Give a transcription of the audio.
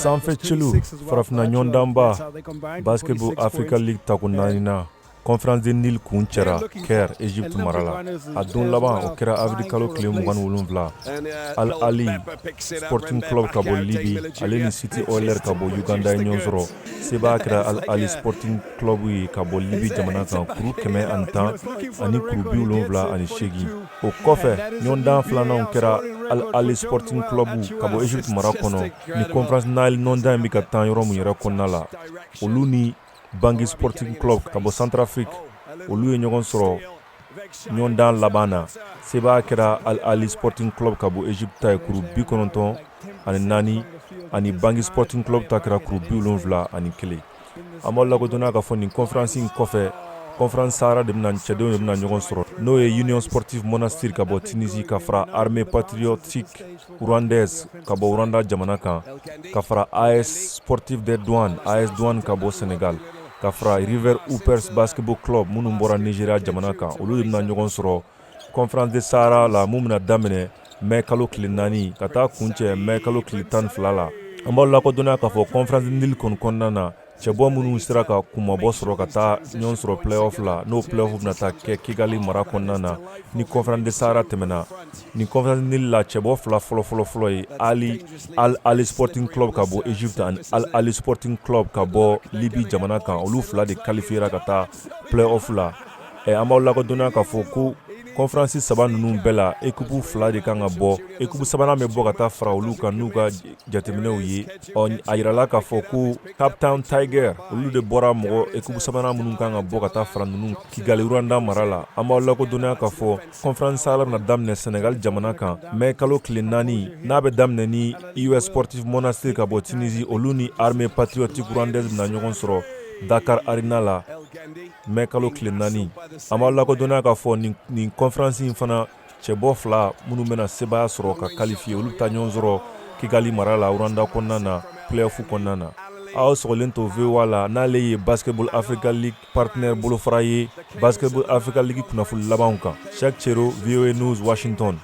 Sanfɛ celu farafinna ɲɔgɔndanba Basketball Africa League tako naaninan, Conférence de Nil kuncɛra Caire, Egypte mara la. A don laban, o kɛra avril kalo tile 27, Al Ahly Sporting Club ka bɔ Libi, ale ni City Oilers ka bɔ Uganda ye ɲɔgɔn sɔrɔ. Sebaya kɛra Al Ahly Sporting Club ye ka bɔ Libi jamana kan, kuru 110 ani kuru 78. O kɔfɛ, ɲɔgɔndan filananw kɛra Al Ahly Sporting Club ka bɔ Egypte mara kɔnɔ, ni Conférence Nile ɲɔgɔndan in bɛ ka tan yɔrɔ min yɛrɛ kɔnɔna la, olu ni Bangui Sporting Club ka bɔ Centrafrique, olu ye ɲɔgɔn sɔrɔ ɲɔgɔndan laban na. Sebaya kɛra Al Ahly Sporting Club ka bɔ Egypte ta ye, kuru 94, ani Bangui Sporting Club ta kɛra kuru 71. An b'aw lakodɔnniya k'a fɔ nin conférence in kɔfɛ, Conférence Sahara de bɛna, cɛdenw de bɛna ɲɔgɔn sɔrɔ, n'o ye Union Sportive Monastir ka bɔ Tunisie, ka fara Armée Patriotique Rwandaise ka bɔ Rwanda jamana kan, ka fara AS Sportive des Douanes, AS Douane, ka bɔ Sénégal, ka fara River Hoopers Basketball Club minnu bɔra Nigeria jamana kan. Olu de bɛna ɲɔgɔn sɔrɔ Conférence de Sahara la, mun bɛna daminɛ mai kalo tile 4 ka taa kuncɛ mai kalo tile 12 la. An b'aw lakodɔnniya k'a fɔ Conférence Nil kɔni kɔnɔna na, cɛbɔ minnu sera ka kunmabɔ sɔrɔ ka taa ɲɔgɔn sɔrɔ play-off la, n'o play-off bɛna taa kɛ Kigali mara kɔnɔna na ni Conférence de Sahara tɛmɛna. Ni Conférence Nil la, cɛbɔ fila fɔlɔ fɔlɔ fɔlɔ ye Ali Al Ahly Sporting Club ka bɔ Egypte ani Al Ahly Sporting Club ka bɔ Libye jamana kan. Olu fila de qualifiera ka taa play-off la. An b'aw lakodɔnniya k'a fɔ ko conférence saba ninnu bɛɛ la, équipe fila de kan ka bɔ, équipe sabanan bɛ bɔ ka taa fara olu kan n'u ka jateminɛw ye. Ɔ, a yirala k'a fɔ ko Cape Town Tiger, olu de bɔra mɔgɔ équipe sabanan minnu kan ka bɔ ka taa fara ninnu Kigali, Rwanda mara la. An b'aw lakodɔnniya k'a fɔ Conférence Sahara bɛna daminɛ Sénégal jamana kan mai kalo tile 4, n'a bɛ daminɛ ni US Sportive Monastir ka bɔ Tunisie, olu ni Armée Patriotique Rwandaise bɛna ɲɔgɔn sɔrɔ Dakar Arena la mai kalo tile 4. An b'aw lakodɔnniya k'a fɔ nin conférence in fana, cɛbɔ fila minnu bɛna sebaaya sɔrɔ ka qualifier, olu bɛ taa ɲɔgɔn sɔrɔ Kigali mara la, Rwanda kɔnɔna na, play-off kɔnɔna na. Aw sɔgɔlen to VOA la, n'ale ye Basketball Africa League partenaire bolofara ye, Basketball Africa League kunnafoni labanw kan. Cheikh Chero, VOA News, Washington.